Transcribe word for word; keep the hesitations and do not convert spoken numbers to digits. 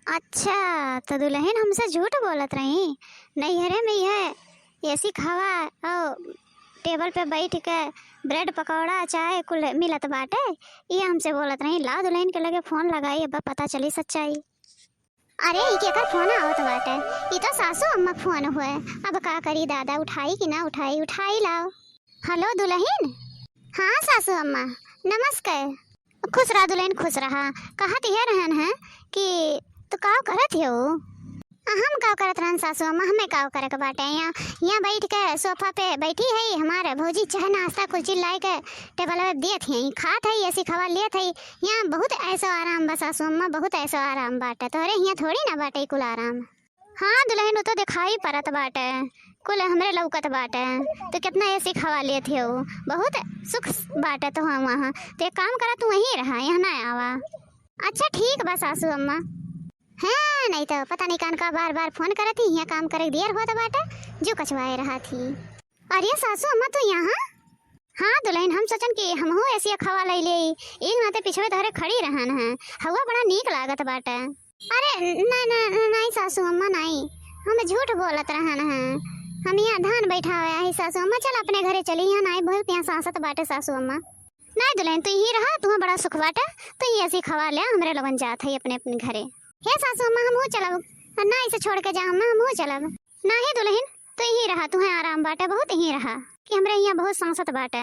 अच्छा, तो दुलहिन हमसे झूठ बोलत रही? नैहरे में यह एसी क हवा और टेबल पे बैठ के ब्रेड पकौड़ा चाय कुल मिलत बाटे, ये हमसे बोलत रही। लाव दुलहिन के लगे फोन लगाई, अब पता चली सच्चाई। अरे, ई केकर फोन आवत बाटे? ई तो सासू अम्मा क फोन हुए। अब का करी दादा, उठाई कि ना उठाई? उठाई लाव। हेलो दुलहिन। हाँ सासू अम्मा, नमस्कार। खुश रहा दुलहिन, खुश रहा। कहत ये रहन है कि तू काव करत हो? आ, हम काव करत रहन सासू अम्मा, हमें काव करे के बाटे? यहाँ, यहाँ बैठ के सोफा पे बैठी है हमारे भौजी, चाय नाश्ता कुल चीज लाई के टेबल पे दियत है, खात है, एसी क हवा लेत है। यहाँ बहुत ऐसो आराम बा सासू अम्मा, बहुत ऐसो आराम बाटे। तोहरे यहाँ थोड़ी ना बाटे कुल आराम। हाँ दुलहिन, उ तो दिखाई परत बाटे, कुल हमरे लौकत बाटे। तू कितना एसी क हवा लेत हो, बहुत सुख बाटे तो हम वहाँ। तो एक काम करा, तू वहीं रहा, यहाँ ना आवा। अच्छा ठीक बा सासू अम्मा। हाँ, नहीं तो पता नहीं कान का बार बार फोन करत ही, यहाँ काम करे देर होत बाटे, जो कछवाए रहा थी। अरे सासू अम्मा, तू यहाँ? हाँ दुलहिन, हम सोचन कि हमहू एसी क हवा ले ले, एक नाते पिछवे तोहरे खड़ी रहन है, हवा बड़ा नीक लागत बाटे। अरे न, न, न, नहीं सासू अम्मा, नहीं, हम झूठ बोलत रहन है। हम यहाँ धान बैठावे आई सासू अम्मा, चल अपने घरे चली, यहाँ नहीं बहुत यहाँ सांसत बाटे सासू अम्मा। नहीं दुलहिन, तू यहीं रहा, तुहाँ बड़ा सुख बाटे, तू यहीं एसी क हवा ले, हमरे लोगन जात है अपने अपने घरे। हे सासू अम्मा, हमहू चलब, ना इसे छोड़ के जा अम्मा, हमहू चलब। नहीं दुलहिन, तू यहीं रहा, तुहाँ आराम बाटे बहुत, यहीं रहा, कि हमरे यहाँ बहुत सांसत बाटे।